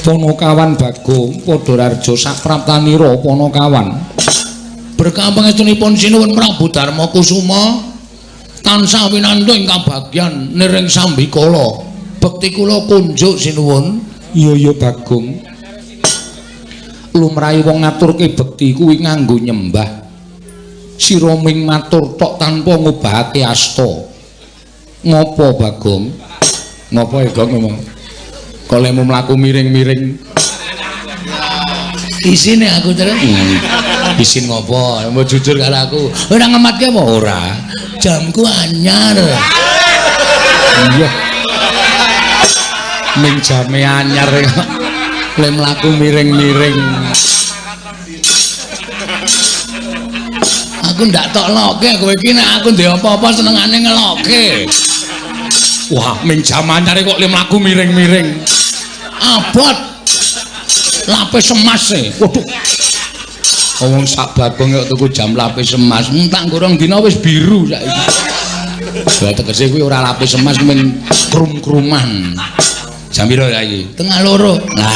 Panakawan Bagong Padha Raja sapraptanira Panakawan. Berkah pangestunipun Sinuwun Prabu Darma Kusuma tansah winantu ing kabagyan niring sambikala. Bekti kula kunjuk Sinuwun. Iya ya Bagong. Lumrahe wong ngaturke bekti kuwi nganggo nyembah. Sira ming matur tok tanpa ngobahake asta. Ngopo Bagong? Ngopo ya Gong ngomong? Kok lemu mlaku miring-miring. Isine aku terus. Isin ngopo? Mau jujur karo aku. Ora ngematke apa ora? Jamku anyar. Iya. Ming jame anyar kok. Le mlaku miring-miring. Aku ndak tok loke kowe iki nek aku ndek apa-apa senengane ngeloke. Wah, ming jam anyar kok le mlaku miring-miring. Abot. Lapis emas e. Waduh. Wong sak Bagong kok tuku jam lapis emas. Entak gorong dina wis biru saiki. Lah tegese kuwi ora lapis emas ming krum-kruman. Jam piro saiki? 1:30. Nah.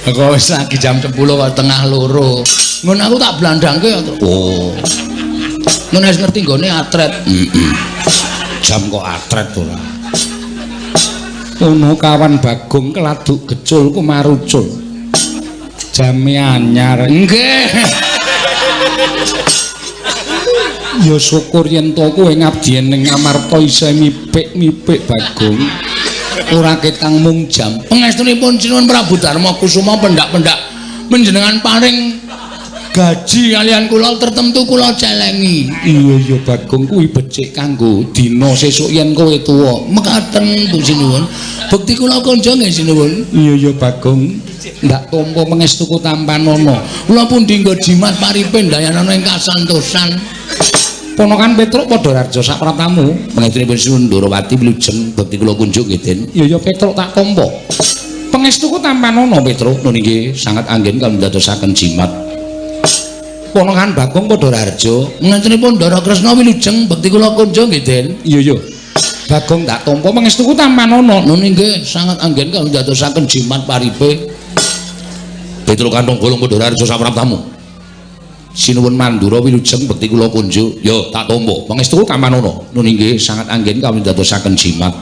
Kok wis lagi jam 10 kok 1:30. Ngono aku tak blandangke ya. Oh. Ngono wis ngerti nggone atret. Heeh. Jam kok atret ora. Ono kawan Bagong keladuk gecul kumarucul. Jame anyar. Nggih. Ya syukur yen to kowe ngabdi ning Amarta isih mipik-mipik Bagong. Ora ketang mung jam. Pangestunipun Sinuwun Prabu Darma Kusuma pendak-pendak panjenengan paring gaji kalian kula tertentu kula celengi. Iya ya Bagong kuwi becik kanggo dina sesuk yen kowe tuwa. Mekaten Bu Sinuwun. Bekti kula konjo nggih Sinuwun. Iya ya Bagong. Ndak tampa pangestuku tampanana. Kula pundi nggo jimat paripe ndayanana ing kasantosan. Ponokan Petruk Padha Raja sapraptamu. Pangestunipun Sinuwun Ndorowati wilujeng bekti kula kunjuk nggih Den. Iya ya Petruk tak tampa. Pangestuku tampanana Petruk. Nun inggih sangat anggen kang ndadosaken jimat. Ponokan Bagong Padha Raja. Pangestunipun Ndara Kresna wilujeng bekti kula kunjuk nggih Den. Iya ya. Bagong tak tampa pangestuku tampanana. Nun inggih sangat anggen kang ndadosaken jimat paripe. Petruk kantong golong Padha Raja sapraptamu. Sinuwun Mandura wilujeng bekti kula kunjuk. Yo tak tampa pangestuku tampanana. Nun inggih sangat anggen kang ndadosaken jimat.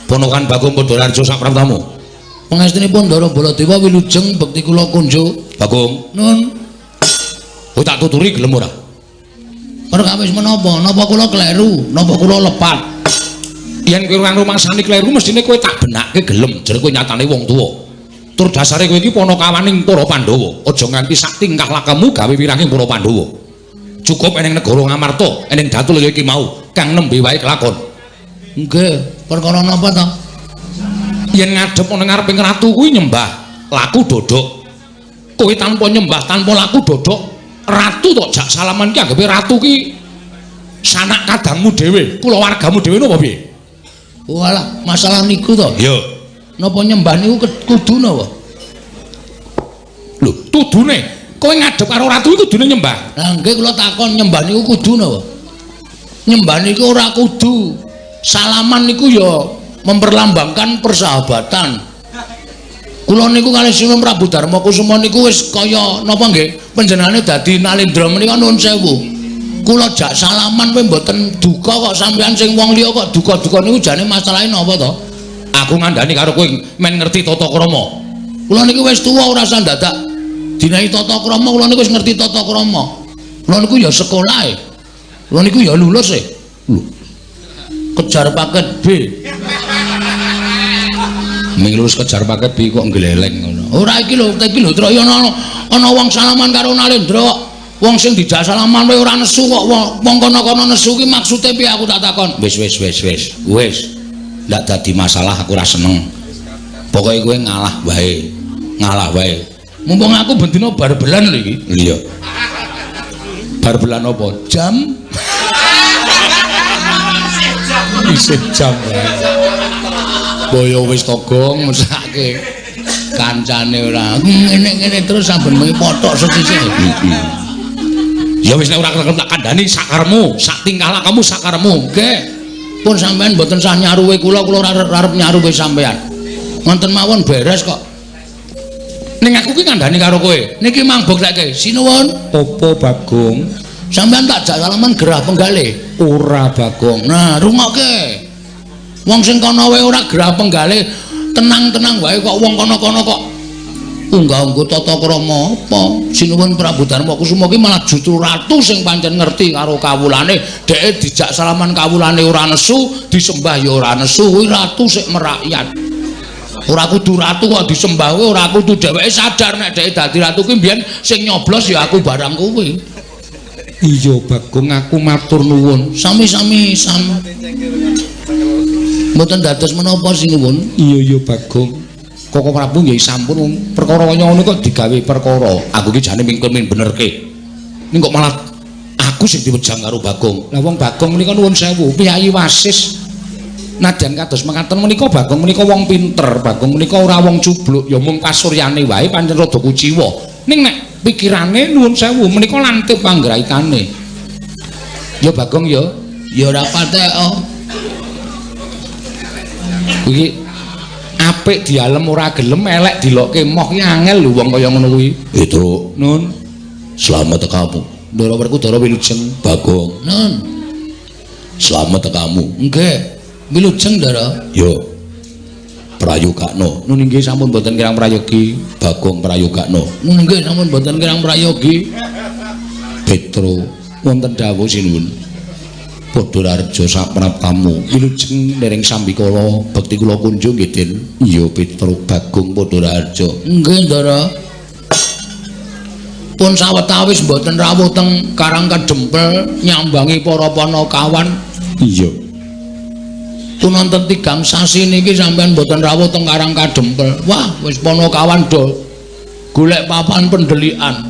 Ponokan Bagong Padha Raja sapraptamu. Pangestunipun Ndara Baladewa wilujeng bekti kula kunjuk. Bagong. Nun. Kowe tak tuturi gelem ora? Perkawis menapa? Napa kula kleru? Napa kula lepat? Yen kowe ora rumangsani kleru mestine kowe tak benake gelem. Jare kowe nyatane wong tuwa. Tur dasare kowe iki panakawaning para Pandhawa. Aja nganti sak tingkah lakemu gawe wiranging para Pandhawa. Cukup eneng negara Ngamarta, eneng datul iki mau kang nembe wae kelakon. Nggih, perkara napa to? Yen ngadhep ana ngareping ratu kuwi nyembah laku dodok. Kowe tanpa nyembah, tanpa laku dodok, ratu tok jak salaman ki anggepe ratu ki sanak kadangmu dhewe, kulawargamu dhewe napa piye? Walah, masalah niku to. Iya. Napa nyembah niku kudu napa? Lho, tudune kowe ngadhep karo ratu iki kudune nyembah. Lah nggih kula takon nyembah niku kudu napa? Nyembah niku ora kudu. Salaman niku ya memperlambangkan persahabatan. Kula niku kalih Sinuwun Prabu Darma Kusuma niku wis kaya napa nggih? Panjenengane dadi Nalendra menika nuwun sewu. Kula jak salaman kowe mboten duka kok sampean sing wong liya kok duka-duka niku jane masalahe napa to? Aku ngandani karo kowe men ngerti tata krama. Kula niku wis tuwa ora usah dadak dinahi tata krama, kula niku wis ngerti tata krama. Kula niku ya sekolah e. Kula niku ya lulus e. Lho. Kejar paket B. Ming lulus kejar paket B kok ngleleng ngono. Ora iki lho, iki lho Truk ana wong salaman karo Nalendra kok. Wong sing dijak salaman wae ora nesu kok wong kono-kono nesu ki maksude piye aku tak takon. Wis wis wis wis. Wis. Ndak dadi masalah aku ora seneng. Pokoke kowe ngalah wae. Ngalah wae. Mumpung aku bendina bar-belan lho iki. Iya. Bar-belan apa? Jam. Isih jam wae. Boyo wis togong mesake kancane ora. Ngene-ngene terus saben bengi pothok sesisih. Ya wis nek ora kelem tak kandhani sakaremu, sak tingkah lakamu sakaremu. Nggih. Pun sampean mboten sah nyaruwe kula, kula ora arep nyaruwe sampean. Ngoten mawon beres kok. Ning aku ki kandhani karo kowe. Niki mang buktekke. Sinuwun. Apa Bagong? Sampean tak jak salaman gerah penggalih. Ora Bagong. Nah, rungokke. Wong sing kono wae ora gerah penggalih, tenang-tenang wae kok wong kono-kono kok unggah-ungguh tata krama apa? Sinuwun Prabu Darma Kusuma ki malah justru ratu sing pancen ngerti karo kawulane. Dheke dijak salaman kawulane ora nesu, disembah ya ora nesu. Kuwi ratu sik merakyat. Ora kudu ratu kok disembah kuwi, ora kudu dheweke sadar nek dheke dadi ratu kuwi mbiyen sing nyoblos ya aku barang kuwi. Iya Bagong, aku matur nuwun. Sami-sami sam. Mboten dados menapa sinuwun? Iya iya Bagong. Koko Prabu nggih sampun wong perkara kaya ngono kok digawe perkara. Aku ki jane mingkun min benerke. Ning kok malah aku sing diwejang karo Bagong. Lah wong Bagong menika nuwun sewu, piyayi wasis. Nadyan kados mekaten menika Bagong menika wong pinter, Bagong menika ora wong cubluk, ya mung kasuryane wae pancen rada kuciwa. Ning nek pikirane nuwun sewu menika lantip panggraitane. Ya Bagong ya, ya ora patek oh. Iki apik dialem ora gelem, elek dilokke moh ki angel lho wong kaya ngono kuwi. Petruk, nun. Slamet tekamu. Ndara Werkudara wilujeng. Bagong. Nun. Slamet tekamu. Nggih. Wilujeng, Ndara. Yo. Prayogakno. Nun inggih sampun boten kirang prayogi. Bagong prayogakno. Nun inggih sampun boten kirang prayogi. Petro wonten dawuh sinuwun. Padha rareja sapraptamu. Wilujeng ndereng sambikala bekti kula kunjung nggih Den. Iya Petro Bagong padha raharja. Nggih Ndara. Pun sawetawis mboten rawuh teng Karang Kadempel nyambangi para panakawan. Iya. Pun wonten 3 sasi niki sampean mboten rawuh teng Karang Kadempel. Wah, wis panakawan do golek papan pendelikan.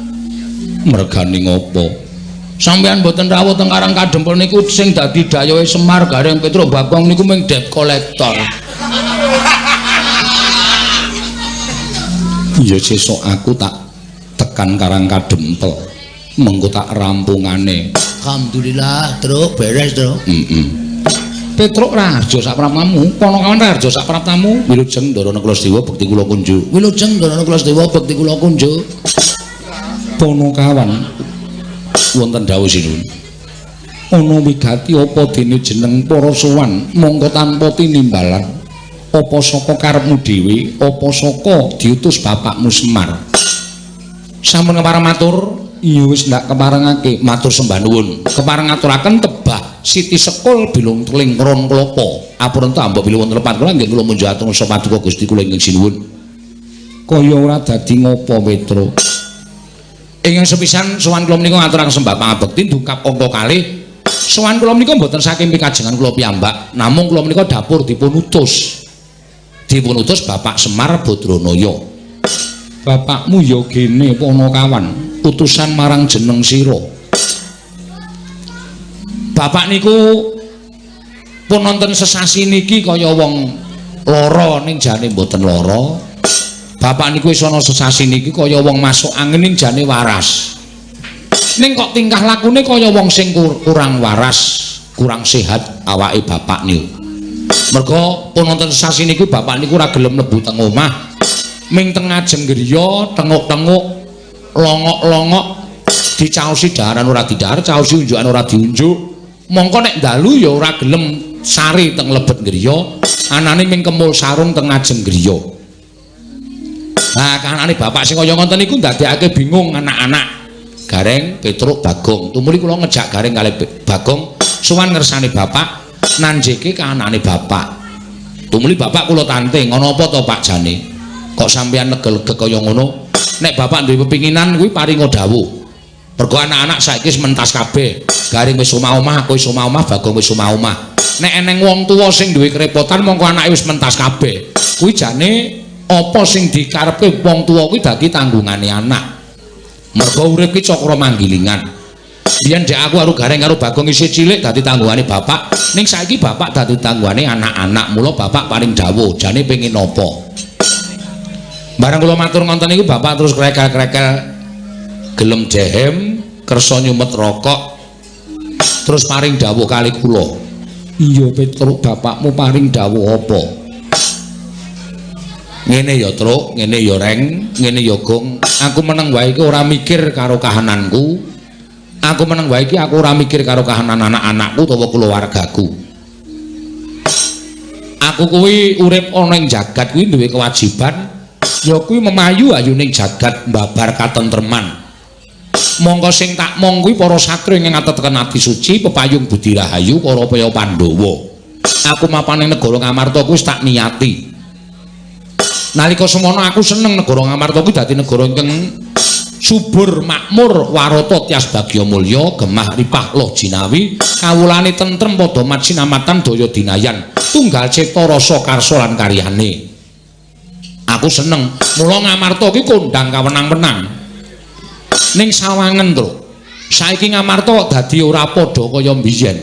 Mergane ngopo? Sampeyan mboten rawuh teng Karang Kadempel niku sing dadi dayohe Semar Gareng Petruk Bagong niku mung debt collector. Ya sesuk aku tak tekan Karang Kadempel. Mengko tak rampungane. Alhamdulillah, Truk, beres, Truk. Heeh. Petruk Raharja sapraptamu, Panakawan Raharja sapraptamu. Wilujeng Ndara Nakula Sedewa bekti kula kunjuk. Wilujeng Ndara Nakula Sedewa bekti kula kunjuk. Panakawan wonten dawuh sinuwun. Ana wigati apa dene jeneng para sowan mongko tanpa tinimbalan. Apa saka karepmu dhewe, apa saka diutus bapakmu Semar. Sampun kepareng matur, iya wis ndak keparengake matur sembah nuwun. Kepareng ngaturaken tebah Siti Sekul bilung teling ron klapa. Apurenta mbok bilih wonten lepat kula nggih kula munjuk atur paduka Gusti kula ingkang sinuwun. Kaya ora dadi ngopo Petro. Ingkang sepisan sowan kula menika ngaturaken sembah pangabekti ndungkap angka kalih. Sowan kula menika mboten saking pikajengan kula piyambak, namung kula menika dapur dipun utus. Dipun utus Bapak Semar Badranaya. Bapakmu ya gene Panakawan, utusan marang jeneng sira. Bapak niku pun nonton sesasi niki kaya wong lara ning jane mboten lara. Bapak niku wis ana sesasi niki kaya wong masuk angin ning jane waras. Ning kok tingkah lakune kaya wong sing kurang waras, kurang sehat awake bapak niku. Merga pun nonton sesasi niku bapak niku ora gelem mlebu teng omah. Ming teng ngajeng griya tenguk-tenguk, longok-longok, dicaosi daharan ora didahar, caosi unjukan ora diunjuk. Mongko nek dalu ya ora gelem sare teng lebet griya, anane ming kemul sarung teng ngajeng griya. Nah, kahanane bapak sing kaya ngoten niku ndadekake bingung anak-anak. Gareng, Petruk, Bagong. Tumuli kula ngejak Gareng kalih Bagong sowan ngersane bapak, nanjeke kahanane bapak. Tumuli bapak kula tanting, ana apa to Pak jane? Kok sampeyan legel-legel kaya ngono? Nek bapak duwe pepinginan kuwi paringa dawuh. Mergo anak-anak saiki wis mentas kabeh. Gareng wis omah-omah, aku wis omah-omah, Bagong wis omah-omah. Nek eneng wong tuwa sing duwe kerepotan mongko anake wis mentas kabeh. Kuwi jane apa sing dikarepke wong tuwa kuwi dadi tanggungane anak. Mergo urip ki cakra manggilingan. Biyen dek aku karo Gareng karo Bagong isih cilik dadi tanggungane bapak, ning saiki bapak dadi tanggungane anak-anak. Mula bapak paring dawuh, jane pengin apa? Bareng kula matur ngonten niku bapak terus krekel-krekel gelem jehem, kersa nyumet rokok, terus paring dawuh kali kula. Iya Petruk, bapakmu paring dawuh apa? Ngene ya Truk, ngene ya Reng, ngene ya Gong. Aku meneng wae iki ora mikir karo kahananku. Aku meneng wae iki aku ora mikir karo kahanan anak-anakku utawa keluargaku. Aku kuwi urip ana ing jagat kuwi duwe kewajiban ya kuwi memayu ayuning jagat mbabar katentreman. Mongko sing tak mong kuwi para satria ingkang ateteken ati suci pepayung budi rahayu para paya Pandhawa. Aku mapan ing negara Ngamarta kuwi wis tak niati. Nalika semono aku seneng negara Ngamarta kuwi dadi negara ingkang subur makmur warata tias bagya mulya gemah ripah loh jinawi kawulane tentrem padha macinamatan daya dinayan tunggal cipta rasa karsa lan karyane. Aku seneng mula Ngamarta kuwi kondang kawenang-wenang. Ning sawangen, Truk. Saiki Ngamarta kok dadi ora padha kaya mbiyen.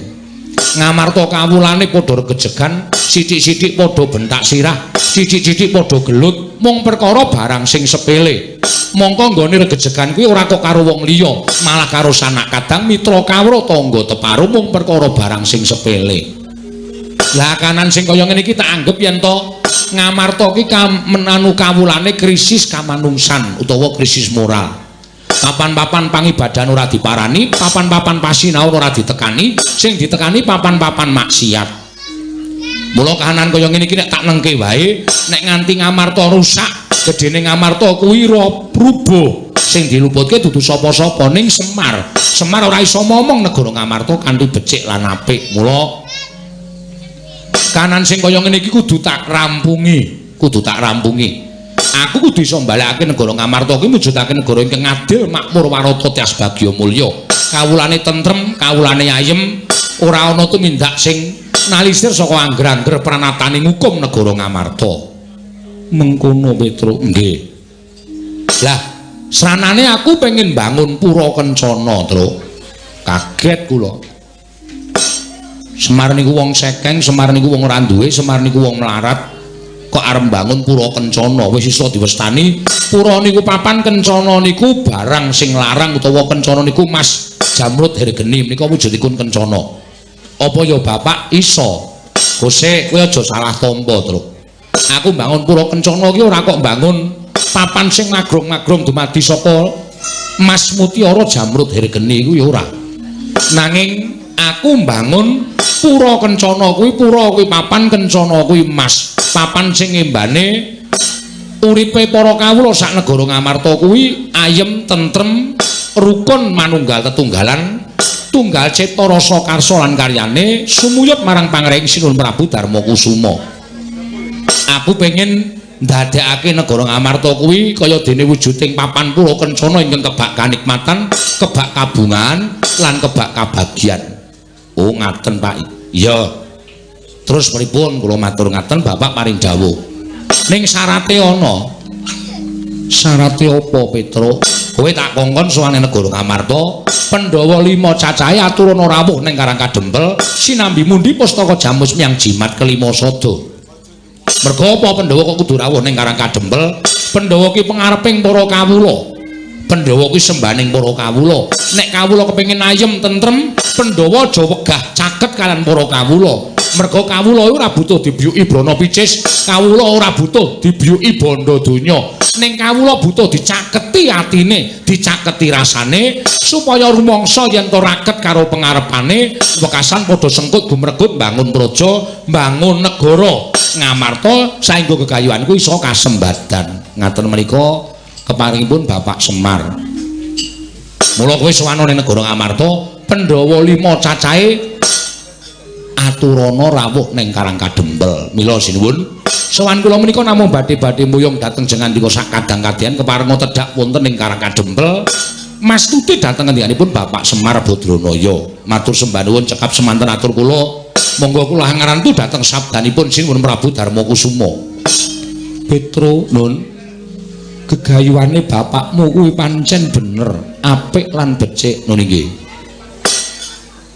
Ngamarta kawulane padha regejegan, sithik-sithik padha bentak sirah, sithik-sithik padha gelut, mung perkara barang sing sepele. Mongko nggone regejegan kuwi ora kok karo wong liya, malah karo sanak kadang mitra kawruh tangga teparo mung perkara barang sing sepele. Lah kanan sing kaya ngene iki tak anggep yen to Ngamarta ki menanu kawulane krisis kamanungsan utawa krisis moral. Papan-papan pangibadahan ora diparani, papan-papan pasinaon ora ditekani, sing ditekani papan-papan maksiat. Mula kahanan kaya ngene iki nek tak nengke wae, nek nganti Ngamarta rusak, gedene Ngamarta kuwi rubuh. Sing diluputke dudu sapa-sapa ning Semar. Semar ora iso momong negara Ngamarta kanthi becik lan apik. Mula kahanan sing kaya ngene iki kudu tak rampungi, kudu tak rampungi. Aku kudu iso mbalekake negara Ngamarta kuwi mujudake negara ingkang adil, makmur, warata, tias bagya mulya. Kawulane tentrem, kawulane ayem, ora ana tumindak sing nalisir saka angger-angger pranatane ngukum negara Ngamarta. Mengkono Petruk, nggih. Lah, sranane aku pengen bangun pura kencana, Truk. Kaget kula. Semar niku wong sekeng, Semar niku wong ora duwe, Semar niku wong melarat. Kok arep bangun pura kencana, wis iso diwestani pura niku papan kencana niku barang sing larang utawa kencana niku mas jamrud hergeni menika wujudipun kencana. Apa ya bapak iso? Gose kowe aja salah tampa, Truk. Aku bangun pura kencana ki ora kok bangun papan sing magrong-magrong dumadi saka mas mutiara jamrud hergeni iku ya ora. Nanging aku mbangun pura kencana kuwi, pura kuwi papan, kencana kuwi mas. Papan sing ngembane uripe para kawula sak negara Ngamarta kuwi ayem, tentrem, rukun, manunggal tetunggalan, tunggal cipta rasa karsa lan karyane sumuyut marang pangring Sinuhun Prabu Darma Kusuma. Aku pengen ndadekake negara Ngamarta kuwi kaya dene wujuding papan pura kencana ingkang kebak kanikmatan, kebak kabungan lan kebak kabagyan. Oh ngaten Pak. Iya. Terus pripun kula matur ngaten bapak paring dawuh. Ning syarate ana. Syarate apa Petruk? Kowe tak kongkon sowan ning negara Ngamarta, Pandhawa 5 cacahe aturana rawuh ning Karang Kadempel sinambi mundi pustaka jamus miyang jimat kelima sada. Merga apa Pandhawa kok kudu rawuh ning Karang Kadempel? Pandhawa ki pengareping para kawula. Pandhawa kuwi sembaning para kawula. Nek kawula kepengin ayem tentrem, Pandhawa aja wegah caket kalian para kawula. Merga kawula ora butuh dibiyuki brana picis, kawula ora butuh dibiyuki bondo donya. Ning kawula butuh dicaketi atine, dicaketi rasane supaya rumangsa yen to raket karo pengarepane, wekasan padha sengkut gumregut mbangun praja, mbangun negara Ngamarta saengga gegayuhanku iso kasembadan. Ngaten menika keparingipun Bapak Semar. Mula kowe sowan ning negara Ngamarta, Pandhawa 5 cacahe aturana rawuh ning Karang Kadempel. Mila sinuwun, sowan kula menika namung badhe-badhe muyung dhateng jengandika sak kadang-kadyan keparenga tedhak wonten ing Karang Kadempel. Mastuti dhateng ngendikanipun Bapak Semar Badranaya. Matur sembah nuwun cekap semanten atur kula. Monggo kula ngarantu dhateng sabdanipun Sinuhun Prabu Darma Kusuma. Petro nun, gegayuhane bapakmu kuwi pancen bener, apik lan becik nun inggih.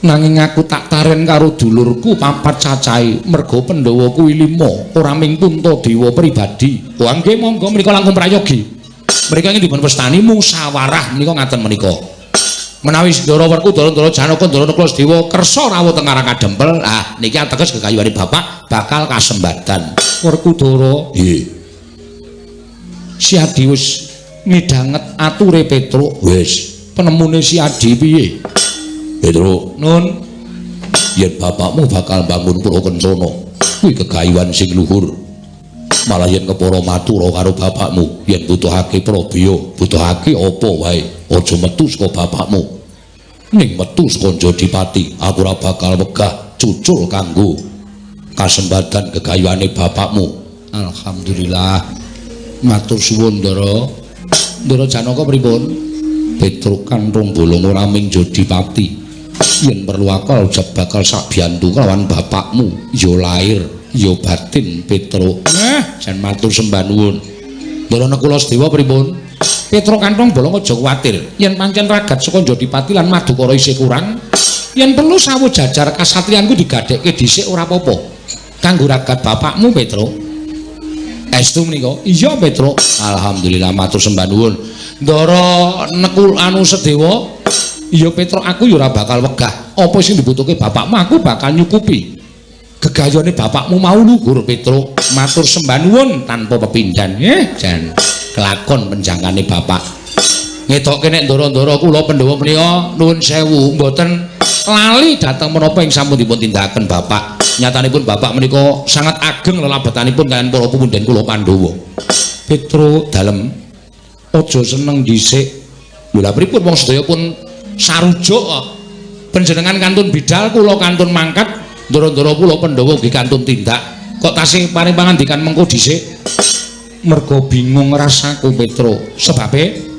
Nanging aku tak taren karo dulurku papat cacahe, merga Pandhawa kuwi 5, ora ming Puntadewa pribadi. Wah nggih monggo menika langkung prayogi. Mriki ingkang dipun wastani musyawarah menika ngaten menika. Menawi Ndara Werkudara, Ndara Janaka, Ndara Nakula Sedewa kersa rawuh teng Karang Kadempel, ah niki ateges gegayuhane bapak bakal kasembadan. Werkudara, nggih. Si Adi wis midhanget ature Petruk. Wis, penemune si Adi piye? Petruk, nun, yen bapakmu bakal bangun pura kencana, kuwi gegayuhan sing luhur. Malah yen kepara matura karo bapakmu, yen butuhake prabeya, butuhake apa wae, aja metu saka bapakmu. Ning metu saka Jodipati, aku ora bakal wegah cucul kanggo kasembadan gegayuhane bapakmu. Alhamdulillah. Matur suwun, Ndara. Ndara Janaka pripun? Petruk kanthong bolong ora ming Jodipati. Yen perlu akal bakal sabiyantu kelawan bapakmu, ya lair ya batin Petruk. Jan matur sembah nuwun. Ndara Nakula Sedewa pripun? Petruk kanthong bolong aja kuwatir. Yen pancen ragat saka Jodipati lan Madukara isih kurang, yen perlu sawu jajar kasatriyanku digadhekke dhisik ora apa-apa. Kanggo ragat bapakmu, Petruk. Estu menika? Iya, Petruk. Alhamdulillah, matur sembah nuwun. Ndara Nekul anu Sedewa, iya Petruk, aku ya ora bakal wegah. Apa sing dibutuhke bapakmu aku bakal nyukupi. Gegayone bapakmu mau luhur, Petruk. Matur sembah nuwun tanpa pepindhan. Jan kelakon penjangkane bapak. Ngetokke nek ndara-ndara kula Pandhawa menika nuwun sewu mboten lali dhateng menapa ing sampun dipun tindakaken bapak. Nyatanipun bapak menika sangat ageng lelabetanipun kaliyan para pepunden kula Pandhawa. Petruk dalem aja seneng dhisik. Lho lha pripun wong sedaya pun sarujuk kok. Panjenengan kantun bidal, kula kantun mangkat, ndara-ndara kula Pandhawa ugi kantun tindak. Kok tasih paring pangandikan mengko dhisik? Mergo bingung rasaku, Petruk. Sebabe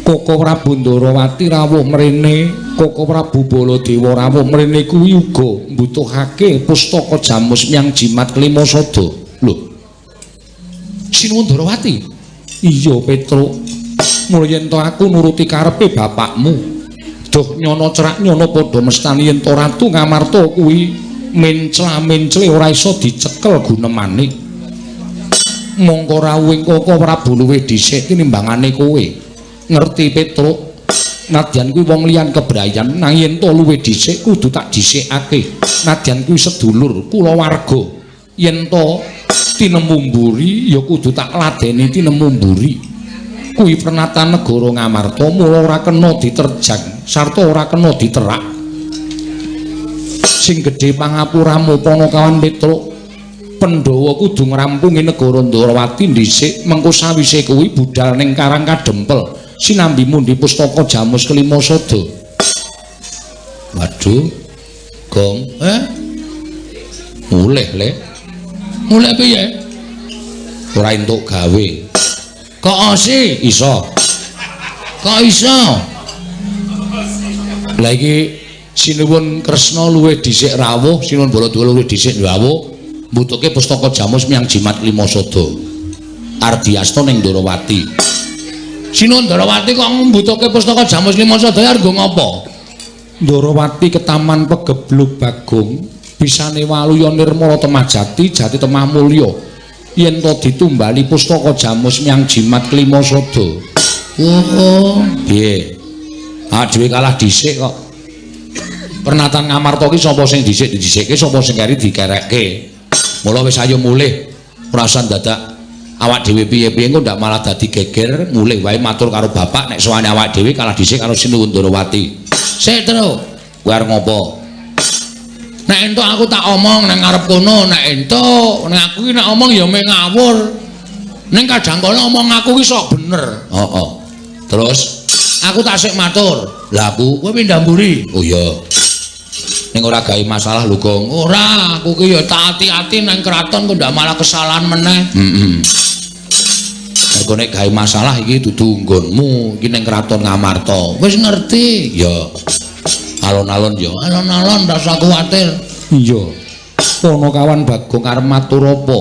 Koko Prabu Ndarawati rawuh mrene, Koko Prabu Baladewa rawuh mrene kuwi uga mbutuhake pustaka jamus miang jimat kelima sada. Lho. Sinuwun Ndarawati? Iya, Petruk. Mula yen to aku nuruti karepe bapakmu. Duh nyono cerak nyono padha mestani yen to Ratu Ngamarta kuwi mencla-mencle ora iso dicekel gunemane. Mongko rawuhing Koko Prabu luwih dhisik tinimbangane kowe. Ngerti Petruk, nadyan kuwi wong liyan kebrayan, nang yen to luwih dhisik kudu tak dhisikake. Nadyan kuwi sedulur kulawarga, yen to tinemu mburi ya kudu tak ladeni tinemu mburi. Kuwi pernatan negara Ngamarta, mula ora kena diterjang sarta ora kena diterak. Sing gedhe pangapuramu Panakawan Petruk, Pandhawa kudu ngrampungi negara Ndarawati dhisik, mengko sawise kuwi budal ning Karang Kadempel sinambi mundi pustaka jamus kelima sada. Waduh, Gong, mulih le. Mulih piye? Ora entuk gawe. Kok osi? Iso. Kok iso? Lah iki Sinuwun Kresna luwih dhisik rawuh, Sinuwun Baladewa luwih dhisik rawuh, mbutuhke pustaka jamus miang jimat lima sada. Ardiasta ning Ndarawati. Sinuwun Ndarawati kok mbutuhke pustaka jamus lima sada arep nggo ngapa? Ndarawati ketaman pegeblug Bagong, bisane waluya nirmala temah jati, jati temah mulya. Yen to ditumbali pustaka jamus miang jimat kelima sada. Oh, piye? Ah dhewe kalah dhisik kok. Pernatan Ngamarta ki sapa sing dhisik didhisikke, sapa sing keri dikerekke. Mula wis ayo mulih, ora dadak awak dhewe piye-piye engko ndak malah dadi geger, mulih wae matur karo bapak nek sowane awak dhewe kalah dhisik karo Sinuwun Ndarawati. Sik, Truk. Kowe arep ngopo? Nek entuk aku tak omong nang ngarep kono, nek entuk, nek aku ki nek omong ya meh ngawur. Ning kadang kala omong aku ki sok bener. Heeh. Terus aku tak sik matur. Lah aku kowe pindah mburi. Oh iya. Ning ora gawe masalah lho, Gong. Ora, aku ki ya tak ati-ati nang kraton kok ndak malah kesalahan meneh. Heeh. Mergo nek gawe masalah iki dudu nggonmu, iki ning kraton Ngamarta. Wis ngerti. Ya. Alon-alon ya. Alon-alon rasa kuwatir. Iya. Panakawan Bagong arep matur apa?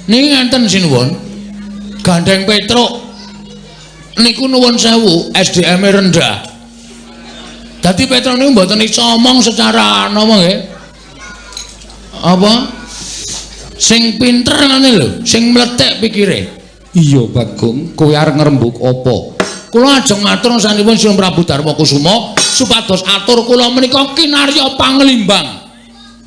Niki ngenten sinuwun. Gandeng Petruk niku nuwun sewu, SDM-e rendah. Dadi Petruk niku mboten iso omong secara napa nggih? Apa? Sing pinter ngene lho, sing mlethek pikire. Iya Bagong, kowe arep ngrembug apa? Kula ajeng matur sanipun Sinuwun Prabu Darma Kusuma supados atur kula menika kinarya panglimbang.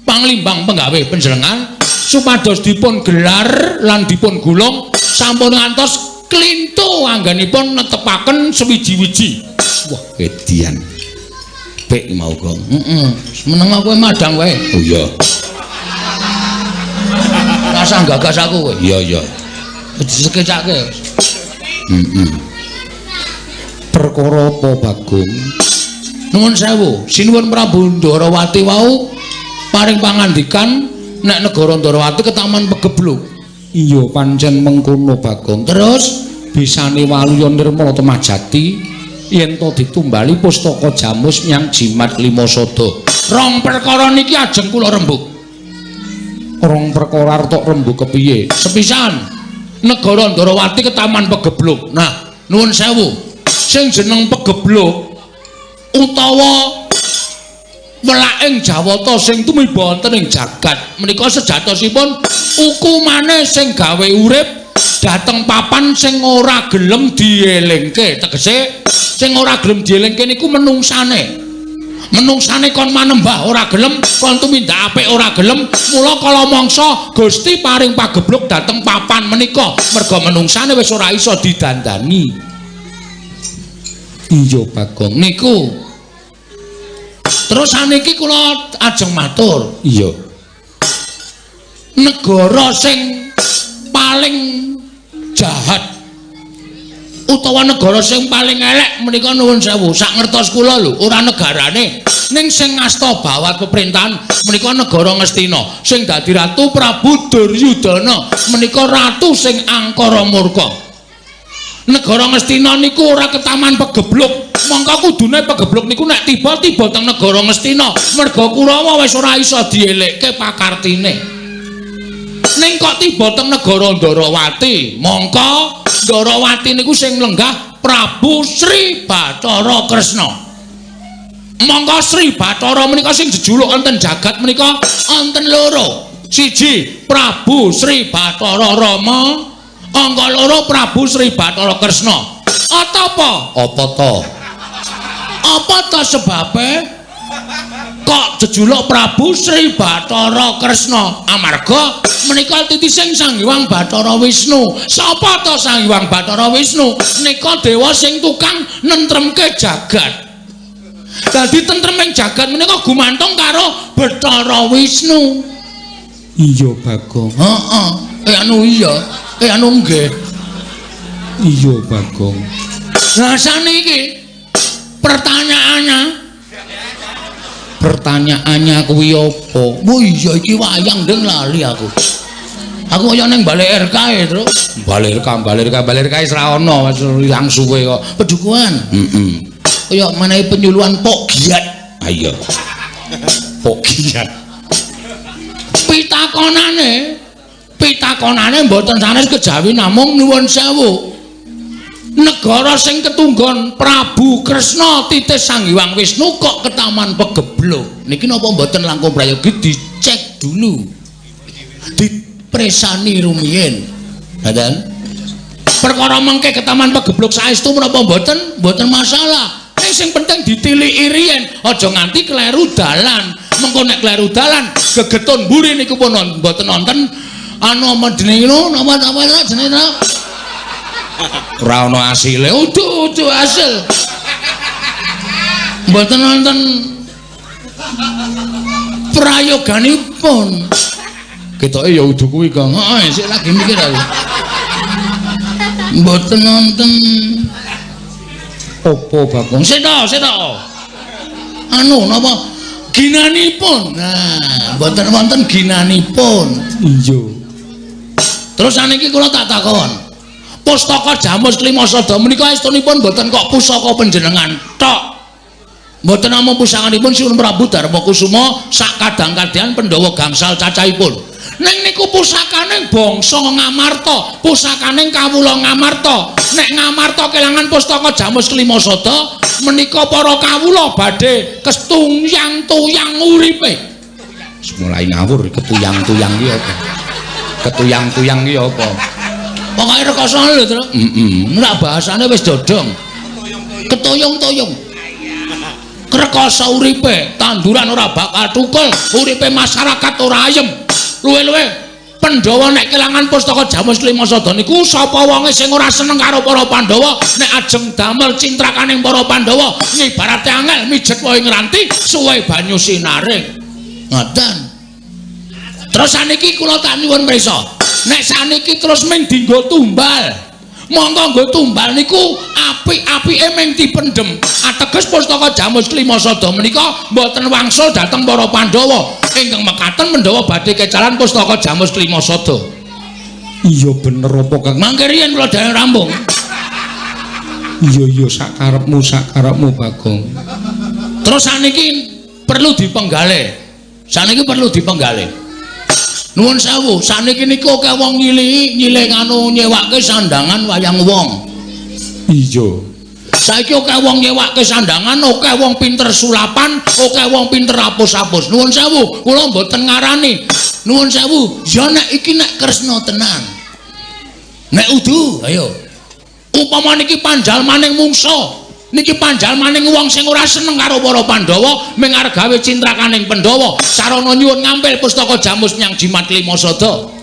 Panglimbang penggawe panjenengan supados dipun gelar lan dipun gulung sampun ngantos klintu anggenipun netepaken sewiji-wiji. Wah, edian. Pek mau, Gong. Heeh. Meneng kowe madang wae. Oh iya. Rasah gagas aku kowe. Iya, iya. Disekecake. Heeh. Perkara apa, Bagong? Nuwun sewu, Sinuwun Prabu Ndorowati wau paring pangandikan nek negara Ndorowati ketaman pegebluk. Iya, pancen mengkono, Bagong. Terus bisane waluya nirmala temajati yen to ditumbali pustaka jamus nyang jimat lima sada. Rong perkara niki ajeng kula rembug. Rong perkara arep rembug kepiye? Sepisan, negara Ndorowati ketaman pegebluk. Nah, nuwun sewu, sing jeneng pegebluk utawa welaking Jawata sing tumiba wonten ing jagat menika sejatosipun hukumane sing gawe urip dhateng papan sing ora gelem dielingke. Tegese sing ora gelem dielingke niku menungsane. Menungsane kon manembah ora gelem, kon tumindak apik ora gelem, mula kala mangsa Gusti paring pagebluk dhateng papan menika merga menungsane wis ora iso didandani. Iya, Bagong. Niku. Terus saniki kula ajeng matur. Iya. Negara sing paling jahat utawa negara sing paling elek menika nuwun sewu, sak ngertos kula lho, ora negarane, ning sing ngasta bawat pemerintahan menika negara Ngastina, sing dadi ratu Prabu Duryudana menika ratu sing angkara murka. Negara Ngastina niku ora ketaman pegebluk, mongko kudune pegebluk niku nek tiba-tiba teng negara Ngastina, merga Kurawa wis ora iso dielekke pakartine. Ning kok tiba teng negara Ndorowati, mongko Ndorowati niku sing lenggah Prabu Sri Bathara Kresna. Mongko Sri Bathara menika sing jejuluk wonten jagat menika wonten loro. Siji Prabu Sri Bathara Rama, angka loro Prabu Sri Bathara Kresna. Apa? Apa to? Apa to sebabe kok jejuluk Prabu Sri Bathara Kresna? Amarga menika titising Sang Hyang Bathara Wisnu. Sapa to Sang Hyang Bathara Wisnu? Nika dewa sing tukang nentremke jagat. Dadi tentreming jagat menika gumantung karo Bathara Wisnu. Iya, Bagong. Heeh. Anu iya. Anu nggih. Iya, Bagong. Lah saniki pertanyaannya kuwi apa? Oh iya, iki wayang ndeng lali aku. Aku kaya ning Balai RK e, Truk. Balai RK, Balai RK, Balai RK wis ra ono, wis ilang suwe kok. Pedukuhan. Heeh. Kaya menehi penyuluhan Pok Giat. Ha iya. Pok Giat. Pitakonane mboten sanes kejawi namung nuwun sewu. Negara sing ketunggon Prabu Kresna titis Sang Hyang Wisnu kok ketaman pegebluk. Niki napa mboten langkung prayogi dicek dulu. Dipresani rumiyin. Ngoten. Perkara mengke ketaman pegebluk saestu menapa mboten? Mboten masalah. Ning sing penting ditiliki riyen, aja nganti kleru dalan. Mengko nek kleru dalan gegetun mburi niku pun mboten wonten anu apa jenenge napa napa jenenge ora ana asile. Udu-udu hasil. Mboten wonten prayoganipun. Ketoke ya udu kuwi, Kang. Heeh, sik lagi mikir aku. Mboten wonten apa, Bagong? Sik to, sik to. Anu napa ginanipun. Nah, mboten wonten ginanipun. Iya. Terus saniki kula tak takon. Pustaka Jamus Klima Sada menika estunipun mboten kok pusaka panjenengan tok. Mboten namung pusakanipun Sinuwun Prabu Darma Kusuma sak kadang-kadang Pandhawa gangsal cacahipun. Ning niku pusakane bangsa Ngamarta, pusakane kawula Ngamarta. Nek Ngamarta kelangan pustaka Jamus Klima Sada menika para kawula badhe kestuyang-tuyang uripe. Mulai ngawur ketuyang-tuyang iki apa? Ketuyang-tuyang iki apa? Pokoke rekoso lho, Truk. Heeh. Nek bahasane wis dodong. Ketoyong-toyong. Krekoso uripe, tanduran ora bakal tukul, uripe masyarakat ora ayem. Luwe-luwe Pandhawa nek kelangan pustaka Jamus Klimasada niku sapa wonge sing ora seneng karo para Pandhawa nek ajeng damel cintrakaning para Pandhawa ngibarate angel mijet wae ngranti suwe banyu sinare. Ngoten. Terus saniki kula tak nyuwun prisa. Nek saniki terus ming dinggo tumbal. Monggo nggo tumbal niku apik-apike ming dipendhem. Ateges pustaka Jamus Klimasada menika mboten wangsul dhateng para Pandhawa. Ingkang mekaten Pandhawa badhe kecalan pustaka Jamus Klimasada. Iya bener apa Kang? Mangke riyen kula dereng rampung. Iya iya sakarepmu sakarepmu Bagong. Terus saniki perlu dipenggalih. Saniki perlu dipenggalih. Nuwun sewu, saniki niku akeh wong nyilihi nyilih anu nyewake sandangan wayang wong. Iya. Saiki akeh wong nyewake sandangan, akeh wong pinter sulapan, akeh wong pinter apus-apus. Nuwun sewu, kula mboten ngarani. Nuwun sewu, ya nek iki nek Kresna tenan. Nek udu, ayo. Upama niki panjalmaning mungsa, niki panjalmaning wong sing ora seneng karo para Pandhawa, ming arep gawe cintrakaning Pandhawa, sarana nyuwun ngampil pustaka Jamus nyang Jimat Klimasada.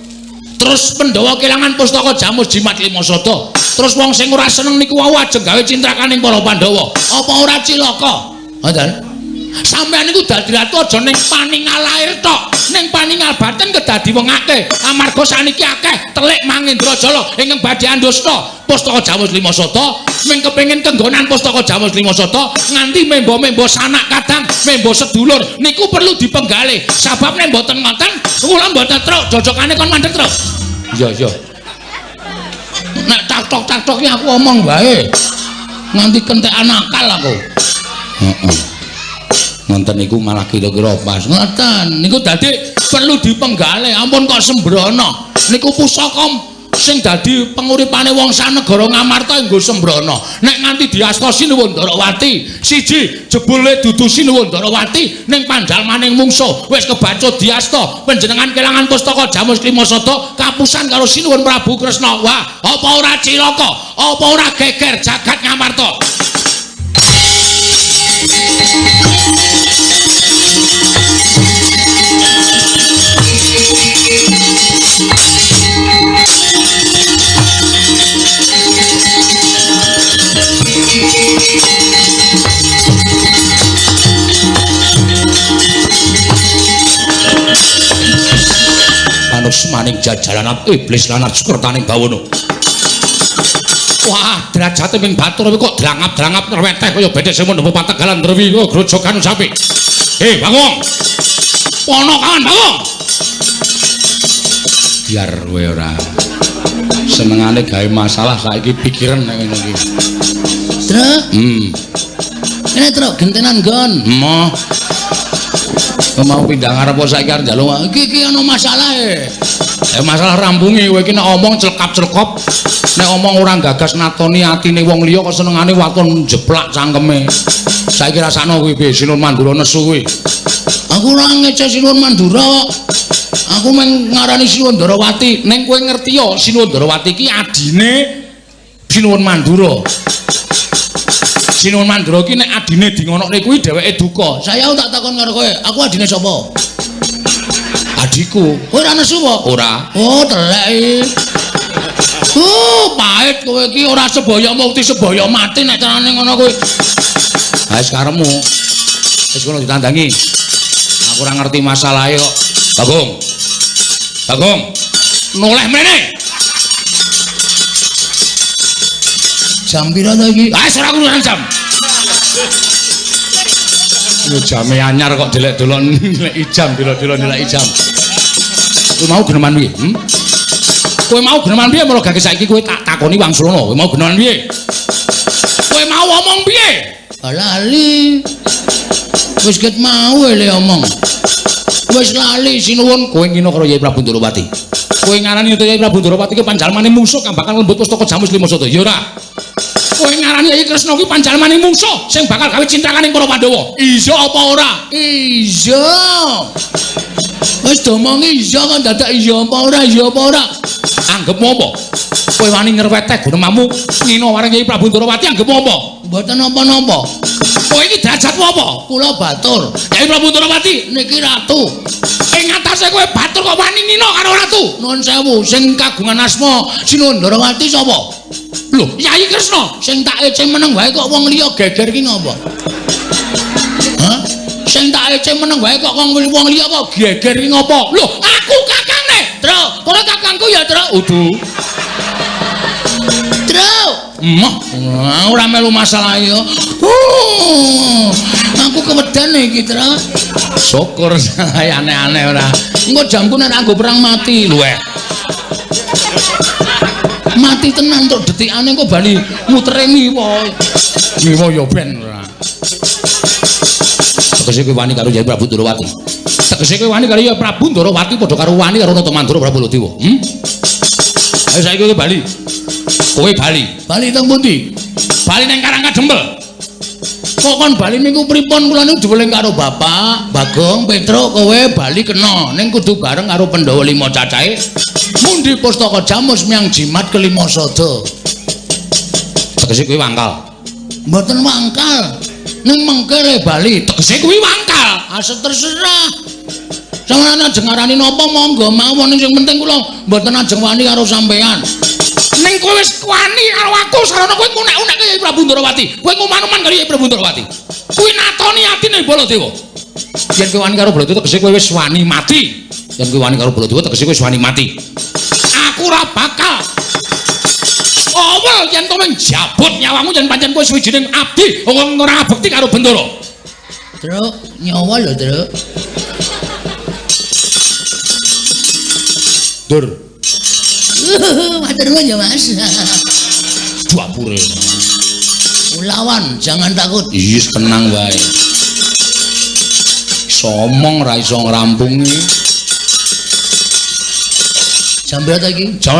Terus Pandhawa kelangan pustaka Jamus Jimat Klimasada. Terus wong sing ora seneng niku wau ajeng gawe cintrakaning para Pandhawa. Apa ora cilaka? Ngoten. Sampeyan niku dadi ratu aja ning paningal lair tok, ning paningal batin kedah diwengake. Amarga saniki akeh telik Mangendrajala ingkang badhe andusta pustaka Jamus Klimasada, ming kepengin kenggonan pustaka Jamus Klimasada nganti membo-membo sanak kadang, membo sedulur niku perlu dipenggalih. Sabab nek mboten ngoten, kula mboten truk jojokane kon mandek truk. Iya iya. Nek tak-tok-tak-tok iki aku omong wae. Nganti kentekan akal aku. Heeh. Ngonten niku malah kira-kira pas. Ngoten niku dadi perlu dipenggalih. Ampun kok sembrono. Niku pusaka sing dadi penguripane wong sanegara Ngamarta nggo sembrono. Nek nganti diasta Sinuwun Ndarawati, siji jebule dudu Sinuwun Ndarawati ning panjalmaning mungsuh wis kebacut diasta panjenengan kelangan pustaka Jamus Klimasada kapusan karo Sinuwun Prabu Kresna. Wah, apa ora cilaka? Apa ora geger jagat Ngamarta? Manusmaning jajalanan iblis lan sukertaning bawono. Wah, derajate ming batur kok drangap-drangap nerweteh kaya bedhek sing mendhep pategalan drewi grojogan sapi. Hei, Bagong. Ponokan, Bagong. Biar kowe ora senengane gawe masalah saiki pikiran nek ngono iki. Truk. Ini truk gentenan nggon. Emoh. Mau pindah ngarep saiki arep njaluk. Iki iki ana masalahe. Masalah rampunge kowe iki nek omong celkap-celkop, nek omong ora gagas natoni atine wong liya kok senengane waton jeplak cangkeme. Saiki rasakno kuwi piye Sinuwun Mandura nesu kuwi. Aku ora ngece Sinuwun Mandura kok. Aku mung ngarani Sinuwun Ndarawati. Ning kowe ngerti ya Sinuwun Ndarawati iki adine Sinuwun Mandura. Sinuwun Mandura iki nek adine dingonokne kuwi dheweke duka. Saya tak takon karo kowe, aku adine sapa? Adikku. Kowe ora nesu apa? Ora. Oh, telek iki. Pahit kowe iki ora sebaya mukti sebaya mati nek carane ngono kuwi. Ha wis karepmu. Wis kono ditandangi. Aku ora ngerti masalahe kok. Bagong. Bagong. Noleh mrene. Jam pira to iki? Ah, ora urusan jam. Yo jame anyar kok delek-delok nilai jam, delok-delok nilai jam. Kowe mau geneman piye? Kowe mau geneman piye mula gage saiki kowe tak takoni wangsulana. Kowe mau geneman piye? Kowe mau omong piye? Lali. Wis ket mau le omong. Wis lali sinuwun kowe ngino karo Yai Prabu Ndorowati. Kowe ngarani Yai Prabu Ndorowati ki panjalmane mungsuh kang bakal lembut pustaka Jamus Limasada. Ya ora. Kowe ngarani Yai Kresna ki panjalmane mungsuh sing bakal gawe cintrakaning para Pandhawa. Iya apa ora? Iya. Wis domongi iya kok dadak iya apa ora? Iya apa ora? Anggepmu apa? Kowe wani ngreweteh gunemamu ngino marang Yai Prabu Ndorowati anggepmu apa? Mboten napa-napa. Kowe iki derajatmu apa? Kula batur. Kyai Prabu Ndorowati niki ratu. Ing atase kowe batur kok wani nina karo ratu. Nuwun sewu, sing kagungan asma Sinuwun Ndorowati sapa? Lho, Yayi Kresna. Sing tak ece meneng wae kok wong liya geger ki ngopo? Hah? Sing tak ece meneng wae kok wong liya kok geger ki ngopo? Lho, aku kakangne. Tru, ora kakangku ya, Tru. Udu. Tru. Emoh, ora melu masalah ya. Aku keweden iki, Tru. Syukur aneh-aneh ora. Engko jamku nek anggo perang mati luweh. Mati tenan tok detikane engko bali mutere ngiwa. Ngiwa ya ben ora. Tegese kowe wani karo Kyai Prabu Ndorowati. Tegese kowe wani karo Kyai Prabu Ndorowati padha karo wani karo Nata Mandura Prabu Baladewa. Ayo saiki kowe bali. Kowe bali. Bali teng pundi? Bali nang Karang Kadempel. Kok kon bali niku pripun? Kula niku diweling karo Bapak, Bagong, Petruk, kowe bali kena ning kudu bareng karo Pandhawa 5 cacahe. Mundi pustaka jamus miang jimat kelima sada. Tegese kuwi wangkal. Mboten wangkal. Ning mengkere bali. Tegese kuwi wangkal. Ase terserah. Sampeyan ajeng ngarani napa monggo mawon, sing penting kula mboten ajeng wani karo sampeyan. Ning kowe wis wani karo aku, sarana kowe ngunek-unek Kyai Prabu Ndorowati. Kowe nguman-uman karo Kyai Prabu Ndorowati. Kuwi natoni atine Baladewa. Yen kowe wani karo Baladewa tegese kowe wis wani mati. Yen kowe wani karo Baladewa tegese kowe wis wani mati. Aku ora bakal awel yen kowe njabut nyawamu yen pancen kowe suwijining abdi wong ora bekti karo Bendara. Truk, nyawa lho, Truk. Dur. Matur nuwun ya, Mas. Dapure. Lawan, jangan takut. Wis tenang wae. Iso omong ra iso ngrampungi. Jam berapa iki? Jam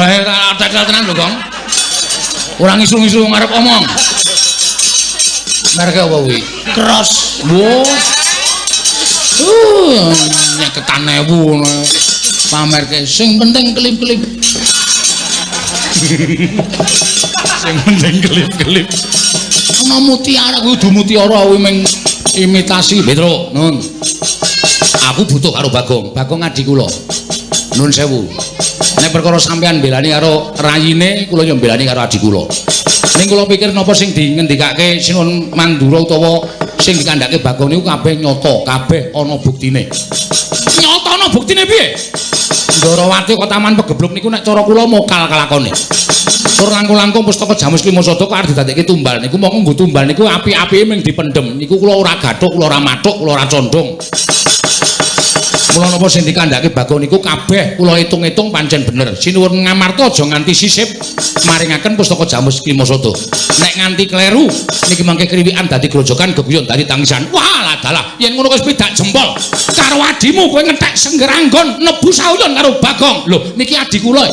tekel tenan lho, Gong. Ora ngisul-ngisul ngarep omong. Merek apa kuwi? Cross. Wo. 50.000 ngono. Pamerke sing penting kelip-kelip. Sing penting kelip-kelip. Ana mutiara kuwi kudu mutiara kuwi mung imitasi. Petro, nun. Aku butuh karo Bagong. Bagong adi kula. Nun sewu. Nek perkara sampean mbelani karo rayine, kula yo mbelani karo adi kula. Ning kula pikir napa sing dingendikake Sinuwun Mandura utawa sing dikandhake Bagong niku kabeh nyata, kabeh ana buktine. Nyata ana buktine piye? Ndorowati kok taman pegebluk niku nek cara kula mokal kalakone. Tur langkung-langkung pustaka Jamus Klima Sada kok arep didadekke tumbal niku mongko nggo tumbal niku api-apike mung dipendhem. Niku kula ora gathuk, kula ora mathuk, kula ora condong. Mula napa sing dikandhake Bagong niku kabeh kula hitung-hitung pancen bener. Sinuwun Ngamarta aja nganti sisip maringaken pustaka Jamus Klima Sada. Nek nganti kleru niki mangke kriwikan dadi grojokan geguyon dadi tangisan. Wah, dalah yen ngono wis pidak jempol. Karo adimu kowe ngethek senggeranggon nebu sauyon karo Bagong. Lho, niki adi kula.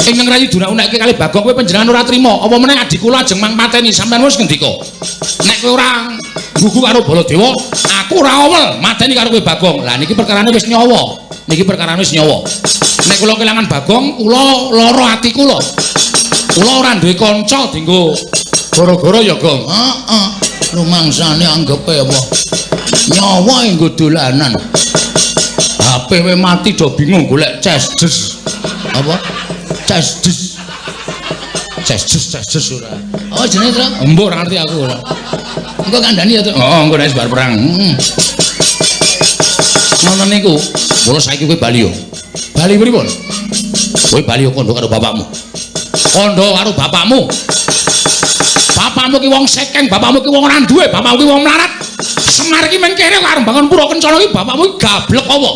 Ingkang rayi dunak-unekke kali Bagong kowe panjenengan ora trima. Apa meneh adi kula ajeng mang pateni sampean wis ngendika. Nek kowe ora gugu karo Baladewa, aku ora awel mateni karo kowe Bagong. Lah niki perkarane wis nyawa. Niki perkarane wis nyawa. Nek kula kelangan Bagong, kula lara ati kula. Kula ora duwe kanca dienggo gara-gara ya, Gong. Heeh. Rumangsane anggepe apa? Nyawa nggo dolanan. HP we mati do bingung golek ces des. Apa? Ces des. Ces des ces des ora. Oh jenenge, Truk? Embuh ora ngerti aku ora. Engko kandhani ya, Truk. Heeh, engko nek bar perang. Heeh. Ngono niku. Mula saiki kowe bali yo. Bali pripun? Kowe bali yo kandha karo bapakmu. Kandha karo bapakmu. Bapakmu ki wong sekeng, bapakmu ki wong ora duwe, bapakmu ki wong melarat. Semar ki mengkere karo bangun pura kencana ki bapakmu ki gablek apa?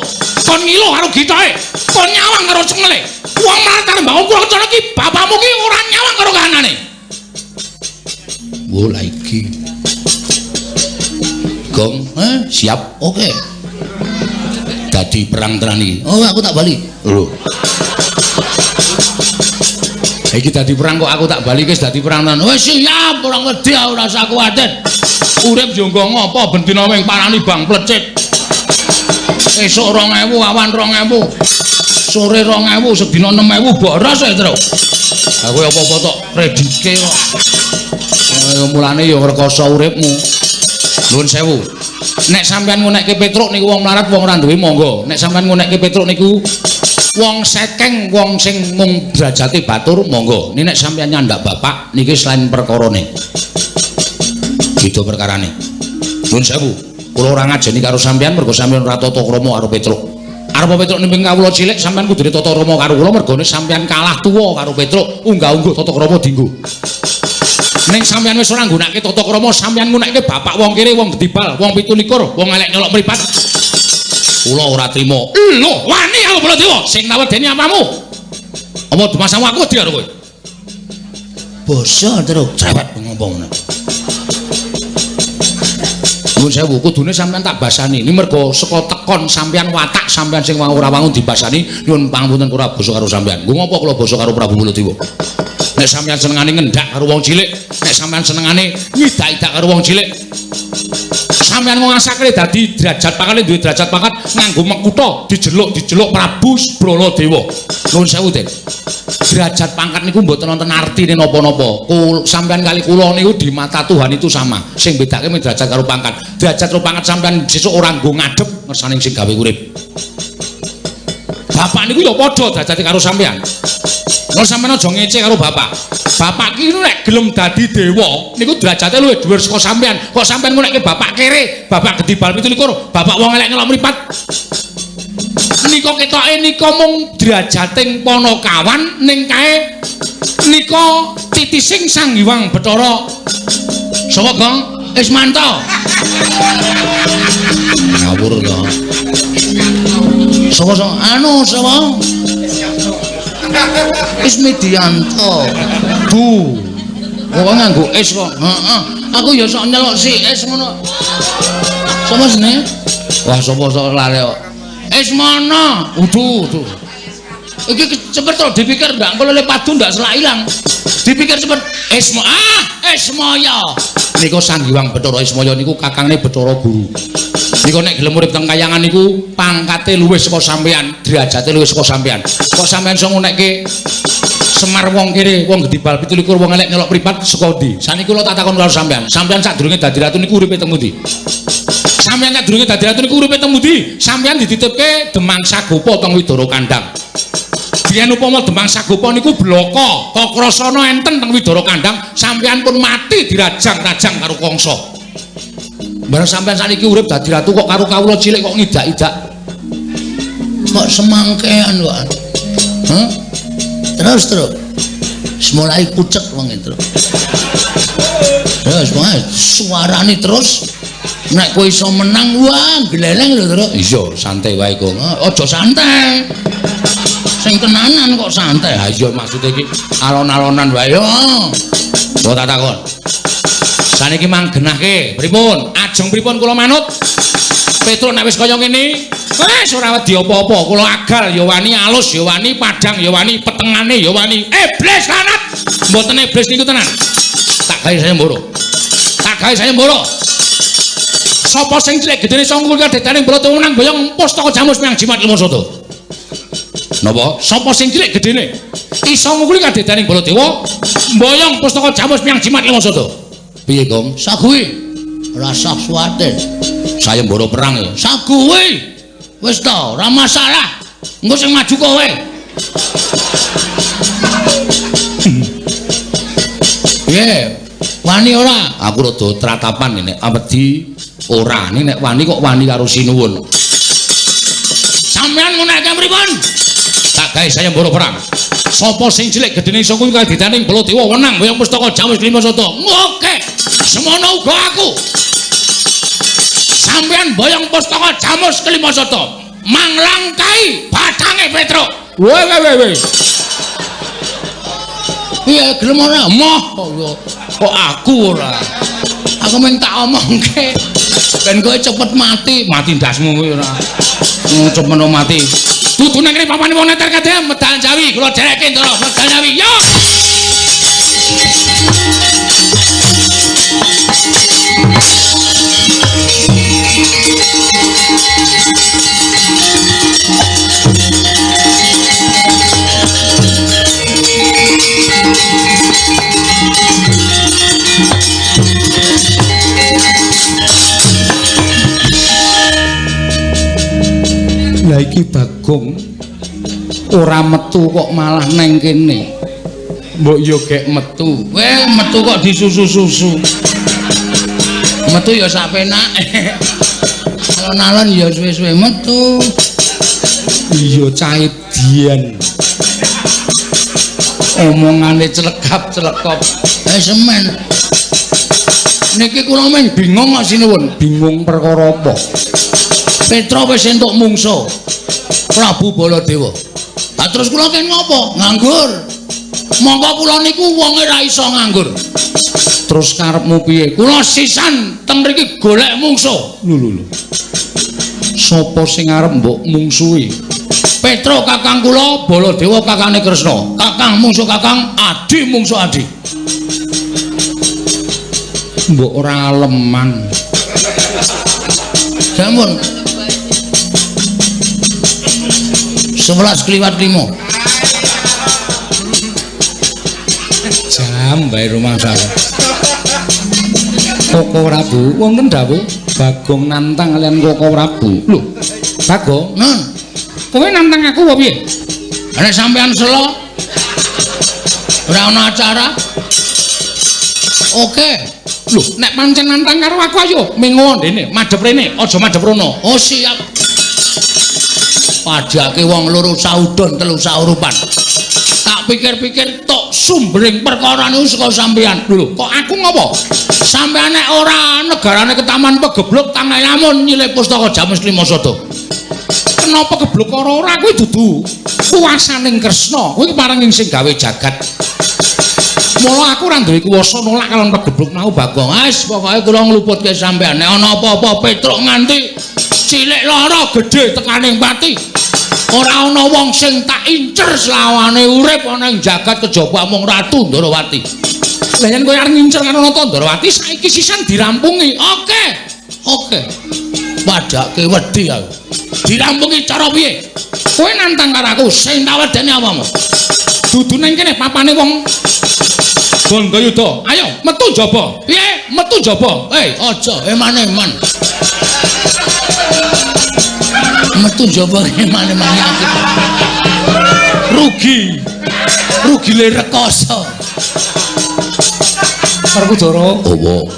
Kon ngilo karo gitoke, kon nyawang karo cengele. Wong melarat karo bangun pura kencana ki bapakmu ki ora nyawang karo kahanane. Wo la iki. Gong, siap. Oke. Dadi perang tenan iki. Oh, aku tak bali. Lho. Iki dadi perang kok aku tak bali wis dadi perang tenan. Wis siap, ora wedi ora usah kuwatir. Urip yo nggo ngopo ben dina wing parani bang plecit. Esuk 2000, awan 2000. Sore 2000, sedina 6000 boros ae, Truk. Lah kowe apa-apa tok kredike kok. Mulane ya rekoso uripmu. Nuwun sewu. Nek sampean ngunekke Petruk niku wong mlarat wong ora duwe monggo. Nek sampean ngunekke Petruk niku wong sekeng, wong sing mung derajate batur monggo. Nek sampean nyandak bapak niki selain perkarane. Beda perkarane. Nuwun sewu. Kula ora ngajeni karo sampean mergo sampean ora tata krama karo Petruk. Arep Petruk nimping kawula cilik sampean kudune tata krama karo kula mergone sampean kalah tuwa karo Petruk, unggah-ungguh tata krama dienggo. Ning sampean wis ora nggunakake tata krama, sampean nggunakake bapak wong kere, wong gedibal, wong 27, wong elek nyolok mripat. Kula ora trima. Lho, wani aku Baladewa, sing nawedeni apamu? Apa dumasamu aku wedi karo kowe? Basa terus cerewet ngomong ngono. Nuwun sewu, kudune sampean tak basani. Ini mergo saka tekon sampean watak sampean sing ora wangun dibasani, nyuwun pangapunten kula basa karo sampean. Nggo ngopo kula basa karo Prabu Baladewa? Nek sampean senengane ngendak karo wong cilik, nek sampean senengane ngidak-idak karo wong cilik, sampean wong asakre dadi derajat pangkate duwe derajat pangkat nganggo mekutha dijeluk-dijeluk Prabu Baladewa. Nuwun sewu, Den. Derajat pangkat niku mboten wonten artine napa-napa. Sampean kali kula niku di mata Tuhan itu sama. Sing bedake mung derajat karo pangkat. Derajat karo pangkat sampean sesuk ora nggo ngadhep ngersane sing gawe urip. Bapak niku ya padha derajate karo sampean. Lha sampean aja ngece karo bapak. Bapak ki nek gelem dadi dewa niku derajate luwih dhuwur saka sampean. Kok sampean ngunekke bapak kere, bapak gedibal 27, bapak wong elek nyelok mripat. Nika ketoke nika mung derajating panakawan ning kae nika titising Sang Hyang Bathara. Sapa, Gong? Ismanto. Ngawur to. Sapa sapa? Anu sapa? Ismidianto. Bu. Kok nganggo es kok? Heeh. Aku ya sok nyelok si es ngono. Sapa jenenge? Wah, sapa sok lare kok. Ismono. Uduh, uduh. Iki cepet to dipikir ndak engko lele padu ndak selak ilang. Dipikir cepet. Ismo ah, Ismaya. Nika Sang Hyang Bathara Ismaya niku kakangne Bathara Guru. Nika nek gelem urip teng kayangan niku pangkate luwih saka sampean, derajate luwih saka sampean. Kok sampean iso ngunekke Semar wong kere, wong gedibal 27, wong elek nyelok mripat saka ndi? Saniki kula tak takon karo sampean. Sampean sadurunge dadi ratu niku uripe teng pundi? Sampean sadurunge dadi ratu niku uripe teng pundi? Sampean dititipke Demang Sagopa teng Widara Kandang. Biyen upama Demang Sagopa niku blaka, Kakrasana enten teng Widara Kandang, sampean pun mati dirajang-rajang karo Kangsa. Bareng sampean saniki urip dadi ratu kok karo kawula cilik kok ngidak-idak. Kok semangkean kok. Hah? Terus terus. Mulai pucet wong itu. Terus wae suarane terus nek kowe iso menang wah gleleng lho terus. Iya, santai wae kok. Aja santai. Sing tenanan kok santai. Ha iya maksude iki alon-alonan wae yo. Kok tak takon. Saniki mang genahke pripun? Ajeng pripun kula manut? Petruk nek wis kaya ngene, wis ora wedi apa-apa. Kula agal ya wani, alus ya wani, padhang ya wani, petengane ya wani. Iblis lanat. Mboten iblis niku tenan. Tak gawe saya mboro. Tak gawe saya mboro. Sapa sing cilik gedene sangkul kadetane Baladewa menang boyong pustaka jamus miang jimat ilmu sada. Napa? Sapa sing cilik gedene iso ngungkuli kadetane Baladewa mboyong pustaka jamus miang jimat ilmu sada. Piye, Gong? Saguhi. Rasa kuwatir. Saya mboro perang ya. Saguhi. Wis to, ora masalah. Engko sing maju kowe. Piye? Wani ora? Aku rada tratapan nek awedi ora. Nek wani kok wani karo sinuwun. Sampeyan ngunekke pripun? Tak gawe saya mboro perang. Sapa sing cilik gedene iso kuwi kadidane Baladewa wenang boyong pustaka jamus lima sada. Oke. Semono uga aku. Sampeyan boyong pustaka jamus kelima sada. Manglangkai bathange Petruk. Weh weh weh weh. Piye gelem ora? Moh kok aku ora. Aku mung tak omongke ben kowe cepet mati. Mati ndasmu kowe ora. Cepet mati. Dudu nang kene papane wong neter kabeh medal Jawi, kula dherekke Ndara medal Jawi. Yo. Lah iki Bagong ora metu kok malah neng kene. Mbok yo gek metu. Weh, metu kok disusu-susu. Metu ya sak penake. Alon-alon ya suwe-suwe metu. Iya cah edian. Omongane celekap-celekop. Semen. Niki kula men bingung kok sinuwun. Bingung perkara apa? Petra wis entuk mungsuh. Prabu Baladewa. Lah terus kula ken ngopo? Nganggur. Mongko kula niku wonge ra iso nganggur. Terus karepmu piye? Kula sisan teng mriki golek mungsuh. Lho lho lho. Sapa sing arep mbok mungsuhi? Petra kakang kula, Baladewa kakane Kresna. Kakang mungsuh kakang, adi mungsuh adi. Mbok ora aleman. Sampun. 11:05. Jam bae rumangsaku. Koko Prabu, wonten dawuh Bagong nantang kalian Koko Prabu. Lho, Bagong, Nun, kowe nantang aku apa piye? Nek sampean selo ora ana acara. Oke. Lho, nek pancen nantang karo aku ayo mengo ndene, madhep rene, aja madhep rono. Oh siap. Padhake wong loro saudon telu saurupan. Tak pikir-pikir tok sumbering perkara niku saka sampean. Lho, kok aku ngopo? Sampean nek ora negarane ketaman pegebluk tangan lamun nyilih pustaka Jamus Lima Sada. Kenapa gebluk ora ora kuwi dudu kuwasaning Kresna. Kuwi paring sing gawe jagat. Mula aku ora duwe kuwasa nolak kalon pegebluk mau Bagong. Wis pokoke kula ngluputke sampean. Nek ana apa-apa Petruk nganti cilik lara gedhe tekaning pati. Ora ana wong sing tak incer selawane urip ana ing jagat kejaba mung Ratu Ndorowati. Lah yen kowe arep ngincer karo Nata Ndorowati saiki sisan dirampungi. Oke. Oke. Padhake wedi aku. Dirampungi cara piye? Kowe nantang karo aku sing tak wedeni apamu? Dudu nang kene papane wong Bandayuda. Ayo metu njaba. Piye? Metu njaba. Aja eman-eman. Metu njaba eman-eman yakin. Rugi. Rugi le rekoso. Werkudara. Opo?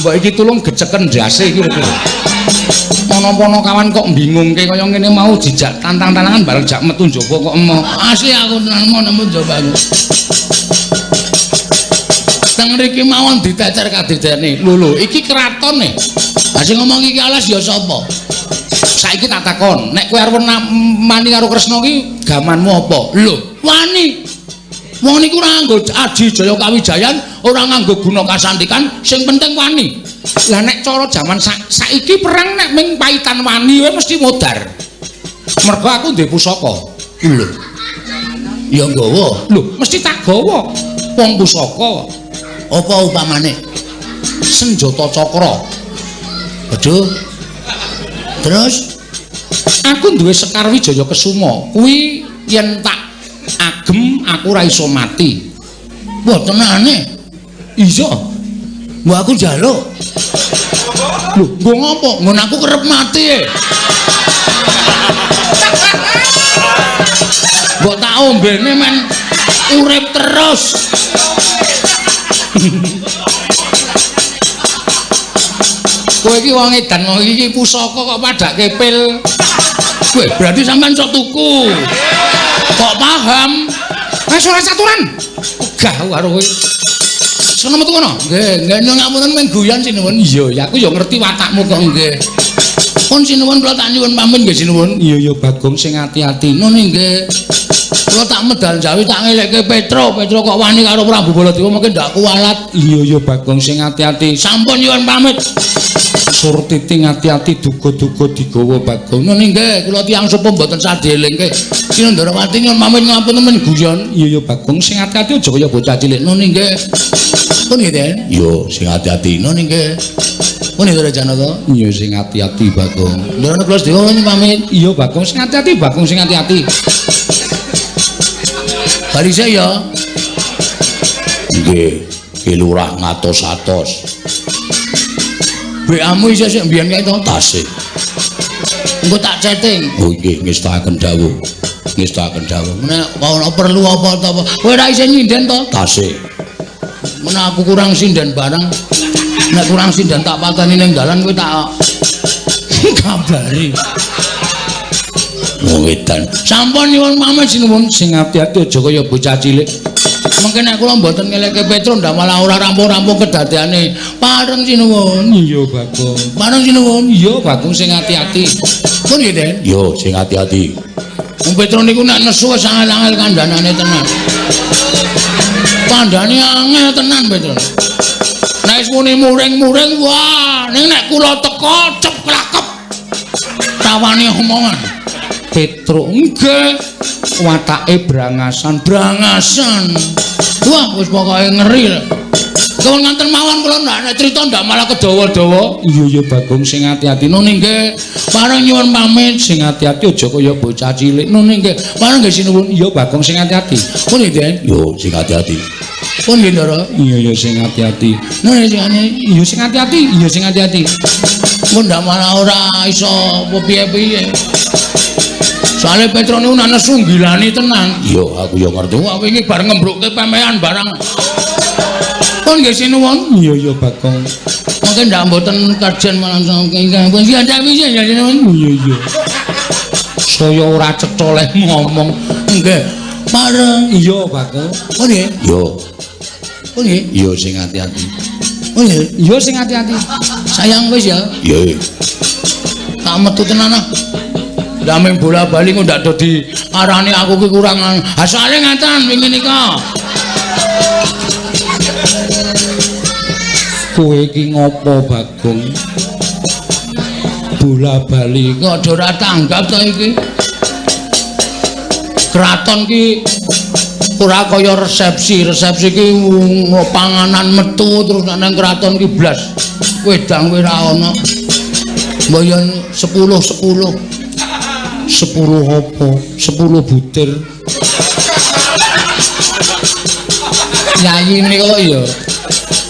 Mbok iki tulung geceken ndase iki lho. Ana-ana kawan kok bingungke kaya ngene mau dijak tantang-tantangan bareng jak metu njaba kok emoh. Asli aku tenan mau nemu njaba aku. Teng mriki mawon ditecer kadidene. Lho lho, iki kratone. Lah sing ngomong iki alas ya sapa? Saiki tak takon, nek kowe arep mani karo Kresna ki gamanmu apa? Lho, wani. Wong niku ora nganggo aji jaya kawijayan, ora nganggo guna kasantikan, sing penting wani. Lah nek cara jaman saiki perang nek ming paitan wani wae mesti modar. Mergo aku duwe pusaka. Lho. Ya nggawa. Lho, mesti tak gawa. Wong pusaka. Apa upamane? Senjata cakra. Aduh. Terus aku duwe Sekar Wijaya Kesuma. Kuwi yen tak agem aku ora iso mati. Wah, tenane. Iya. Mbok aku njaluk. Lho, nggo ngopo? Nggon aku kerep mati e. Mbok tak ombene men urip terus. Kowe iki wong edan, wong iki pusaka kok padhake pil. Kowe berarti sampean sok tuku. Kok paham? Wis ora caturan. Wegah aku karo kowe. Sono metu kono. Nggih, nggih nyuwun ngapunten mung guyon sinuwun. Iya, ya aku ya ngerti watakmu kok nggih. Pun sinuwun kula tak nyuwun pamit nggih sinuwun. Iya ya Bagong sing ati-ati. Nun nggih. Kula tak medal jawi tak ngelekke Petro. Petro kok wani karo Prabu Baladewa mungkin ndak kualat. Iya ya Bagong sing ati-ati. Sampun nyuwun pamit. Surtiti ngati-ati duga-duga digawa Bagong. Nun nggih, kula tiyang sepuh mboten sadhelingke. Sinuwun Ndorowati nyuwun pamit ngapunten men guyon. Iya ya Bagong sing ati-ati aja kaya bocah cilik. Nun nggih. Pun nggih, Den. Yo sing ati-ati. Nun nggih. Pun nggih Janaka. Iya sing ati-ati Bagong. Ndorone kula sedaya nyuwun pamit. Iya Bagong sing ati-ati, Bagong sing ati-ati. Barise ya. Nggih, Ki Lurah ngatos-atos. WA-mu isih sik mbiyen kae to tasih. Engko tak chatting. Oh nggih, ngestakaken dawuh. Ngestakaken dawuh. Nek ana perlu apa ta apa. Kowe ora isih nyinden to? Tasih. Menawa aku kurang sinden bareng. Nek kurang sinden tak pateni ning dalan kowe tak kabari. Wong edan. Sampun nyuwun pamit sinuwun, sing ati-ati aja kaya bocah cilik. Mengke nek kula mboten ngeleke Petro ndak malah ora rampung-rampung kedadeane. Pareng sinuwun. Iya, Bagong. Pareng sinuwun. Iya, Bagong sing ati-ati. Pun nggih, Den. Iya, sing ati-ati. Wong Petro niku nek nesu wis angel-angel kandhanane tenan. Kandhane angel tenan Petro. Nek wis muni muring-muring, wah, ning nek kula teko cep klakep. Tawane omongan. Petro nggih, watake brangasan, brangasan. Wah, wis pokoke ngeri. Kula nganten mawon kula ndak nek crita ndak malah kedawa-dawa. Iya iya Bagong sing ati-ati. Nun nggih, pareng nyuwun pamit, sing ati-ati aja kaya bocah cilik. Nun nggih, pareng nggih sinuwun. Iya Bagong sing ati-ati. Pun nggih, Den. Yo sing ati-ati. Pun nggih, Ndara. Iya iya sing ati-ati. Nun sing ati. Iya sing ati-ati. Iya sing ati-ati. Mun ndak malah ora iso piye-piye. Soale Petro niku nek nesu nggilani tenan. Iya, aku ya ngerti. Wah, wingi bar ngembrukke pemean barang. Pun nggih sinuwun. Iya iya Bagong. Mungkin ndak mboten kajen malam saking. Pun sing ati ya sinuwun. Iya iya. Saya ora cetha leh ngomong. Nggih. Pareng. Iya Bagong. Pun nggih. Iya. Pun nggih. Iya sing ati-ati. Pun nggih. Iya sing ati-ati. Sayang wis ya. Iya. Tak metu tenan ah. Dameng bola bali kok ndak do diarani aku ki kurang. Ha soalé ngaten wingi nika. Kowe iki ngopo Bagong? Bola bali kok ora tanggap to iki. Kraton ki ora kaya resepsi. Resepsi ki panganan metu terus nang kraton ki blas. Wedang ora ana. Mboyon 10-10. 10 apa? 10 butir. Yayi menika kok ya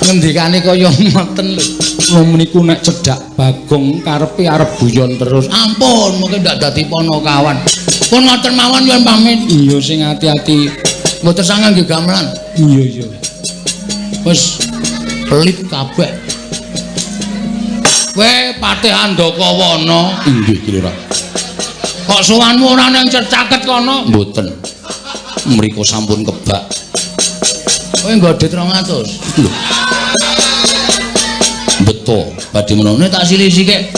ngendikane kaya ngoten lho. Wong meniku nek cedhak Bagong karepe arep guyon terus. Ampun, mungkin ndak dadi ponokawan. Pun ngoten mawon nyuwun pamit. Iya sing ati-ati. Mboten sangang nggih gamelan. Iya iya. Wis pelit kabeh. Kowe Patih Andakawana. Inggih Ki Lurah. Kok sowanmu ora nang caket kono? Mboten. Mriko sampun kebak. Kowe nggo dit 200. Lho. Beto, badhe menapa tak silih sithik.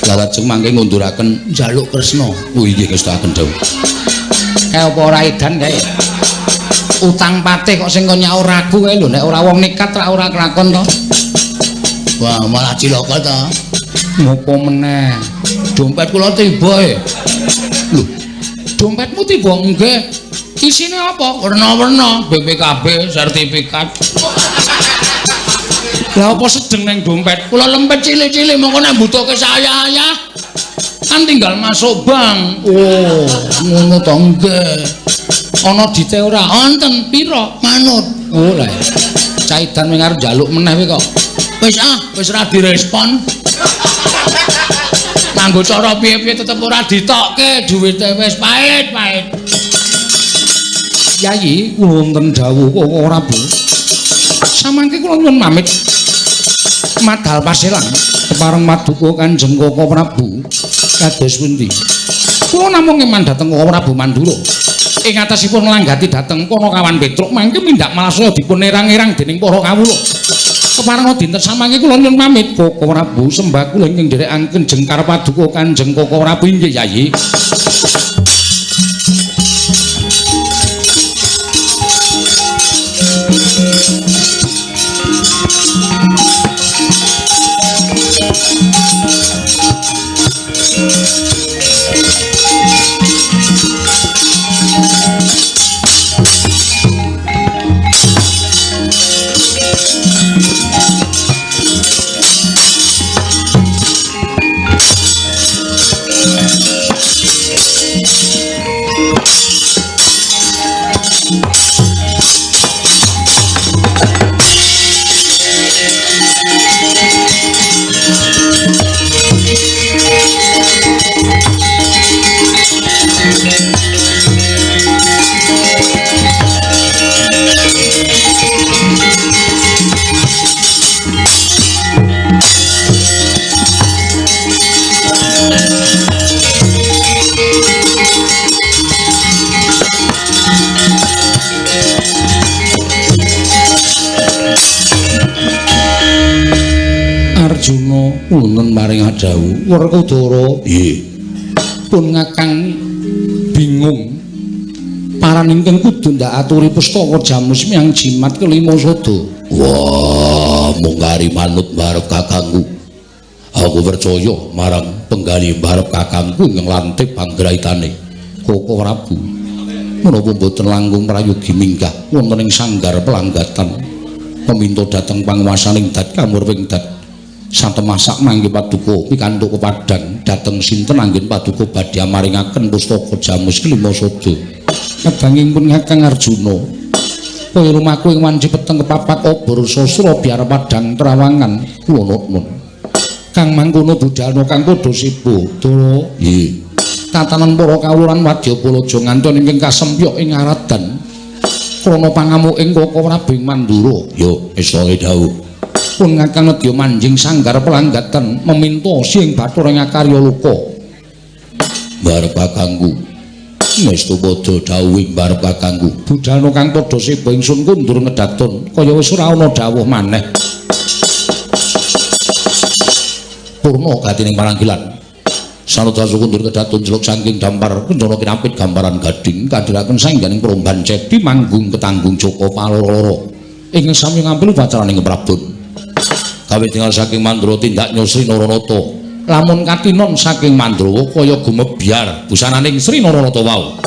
Lah lajeng mangke ngunduraken njaluk Kresna. Oh inggih ngestakaken dawuh. Kae apa ora edan kae? Utang patih kok sing kon nyaur aku kae lho, nek ora wong nekat rak ora kelakon to. Wah, malah cilaka ta. Ngopo meneh? Dompet kula tiba e. Lho, dompetmu tiba? Nggih. Isine apa? Werna-werna, BPKB, sertifikat. Lah apa sedeng nang dompet? Kula lempet cilik-cilik mongko nek mbutuhke saya-saya kan tinggal masuk bank. Oh, ngono to nggih. Ana dite ora? Wonten pira? Manut. Oh lah. Caidan wing arep njaluk meneh kowe kok. Wis ah, wis ora direspon. Nganggo cara piye-piye tetep ora ditokke, duwite wis pahit-pahit. Yayi, wonten dawuh kok ora, Bu. Samangke kula nyuwun pamit. Madal paselan kepareng maduka Kanjeng Koko Prabu kados pundi. Kula namung ngeman dhateng Koko Prabu Mandura. Ing atasipun nglanggati dhateng Panakawan Petruk mangke mindak malasaya dipun erang-erang dening para kawula. Kepareng dinten samangke kula nyuwun pamit Koko Prabu sembah kula ingkang nderekaken jengkar paduka Kanjeng Koko Prabu inggih Yayi. dawuh. Werkudara, nggih. Pun ngakang bingung. Paran ingkang kudu ndak aturi pustaka jamus miang jimat kelima sada. Wah, mung kari manut barep kakangku. Aku percaya marang penggalih barep kakangku ingkang lantip panggraitane Koko Prabu. Menapa mboten langkung prayogi minggah wonten ing sanggar pelanggatan peminta dhateng panguwasaning dat kamurwing dat satemasak mangke paduka pikantuk pepadang dhateng sinten anggen paduka badhe amaringaken pustaka jamus kelima sada. Kadanging pun Kakang Arjuna kaya lumaku ing wanci peteng kepapak obor sastra biar padang trawangan kula nun. Kang mangkono budalna kang padha seba Dara. Nggih. Tatanan para kawulan wadyabala aja nganti ingkang kasempyok ing aradan krana pangamuking Koko Prabu ing Mandura. Ya, estane dawuh. Pun Kakang nedya manjing sanggar pelanggatan meminta sing bathara ing akarya loka. Barep kakangku. Ngestu padha dawuhing barep kakangku. Budalna kang padha seba ingsun kundur ngedaton kaya wis ora ana dawuh maneh. Purna gatining paranggilan. Sanadha kundur kedaton jeluk saking dampar kencana kinapit gambaran gading kadhiraken sangganing promban ceti manggung ketanggung Joko Paloro ingkang sami ngampil upacaraning Prabon. Kawit tinggal saking Mandra tindak Sri Naranata. Lamun katinon saking Mandrawa kaya gumebyar busananing Sri Naranata wau.